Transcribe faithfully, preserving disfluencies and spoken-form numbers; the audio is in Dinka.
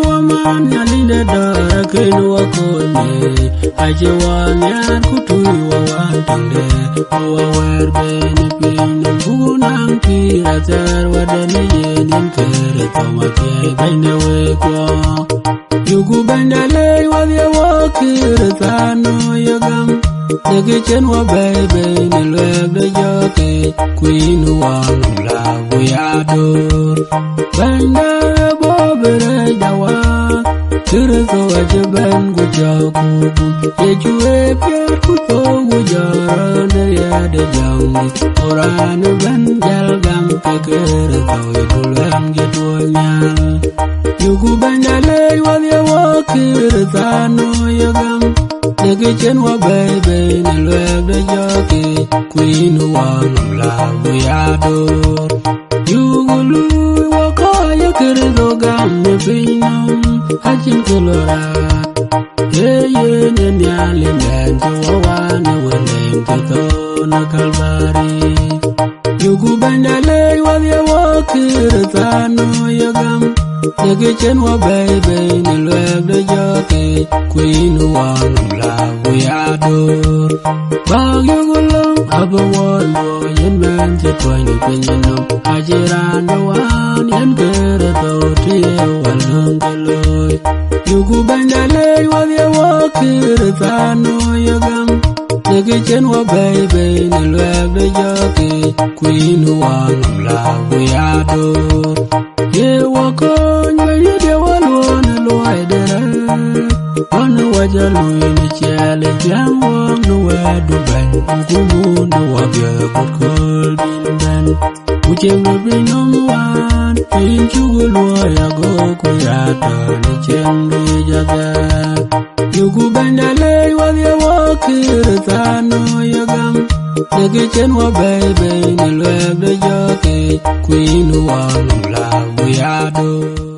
Wɔ man Nhialic de dɔ̈ɔ̈r akën wɔ kony, acï wɔ nhiaar ku tui wɔ wan töŋde, ku wɔ wɛ̈ɛ̈r ben piny nɔm buk naŋ pïïr athɛɛr wädɛn yen yen Kërtho Mathiai bɛ̈ny de week wɔ. Yuku Bɛ̈nyda leec wädhie wɔ Kërthiano ye gam, dek cïn wɔ bɛ̈ɛ̈i bei në luɛɛk de jɔ̈ɔ̈k yiic, ku yïn wɔ nɔm la wïc adoor. Bɛ̈nyda bɔ̈ bï rɛɛcda waak, Kërtho acï bɛ̈n ku cɔɔk ku gum. Yecu ë piɛth ku thou ku jɔt rɔt në riɛɛt de jɔŋdït, ku raan ëbɛ̈n jäl gam ke Kërtho ë ku luɛɛŋ cï tuɔɔc nhial. Yuku Bɛ̈nyda leec wädhie wɔ Kërthiano ye gam, dek cïn wɔ bɛ̈ɛ̈i bei në luɛɛk de jɔ̈ɔ̈k yiic, ku yïn wɔ nɔm la wïc adoor. Yuku luui wɔ kɔc ë Kërtho gam në piny nɔm, acïn kë lɔ raar. Ee yen ë Nhialic bɛ̈n cï wɔ waan ë wël en cï thou në Kalvari. Yuku Bɛ̈nyda leec wädhie wɔ Kërthiano ye gam, dek cïn wɔ bɛ̈ɛ̈i bei në luɛɛk de jɔ̈ɔ̈k yiic, ku yïn wɔ nɔm la wïc adoor. Bäk yök lɔ̈ŋ abï wɔ luɔi yen mɛn cï tuɔny piny nɔm, acï raan de wään yen Kërtho tï ye wal löŋ ke looi. Yuku Bɛ̈nyda leec wädhie wɔ Kërthiano ye gam, dek cïn wɔ bɛ̈ɛ̈i bei në luɛɛk de jɔ̈ɔ̈k yiic, ku yïn wɔ nɔm la wïc adoor. Ye wɔ kony Bɛ̈nydït, ye wɔ luɔ̈ɔ̈n ë luɔi de rɛ̈ɛ̈r, ɣɔn ë wɔ jɔ luui në ciɛɛl ë thiäŋ wɔɔk në wɛ̈ɛ̈tdu Bɛ̈ny, ku muk në wɔ biäk agut kööl bïn bɛ̈n. Ku cieŋ de piny nɔm wään, ke yïn cuk luɔ̈ɔ̈i ago ku ya tɔ̈ në cieŋ de jadhɛ̈ɛ̈r. Yuku Bɛ̈nyda leec wädhie wɔ Kërthiano ye gam, dek cïn wɔ bɛ̈ɛ̈i bei në luɛɛk de jɔ̈ɔ̈k yiic, ku yïn wɔ nɔm la wïc adoor.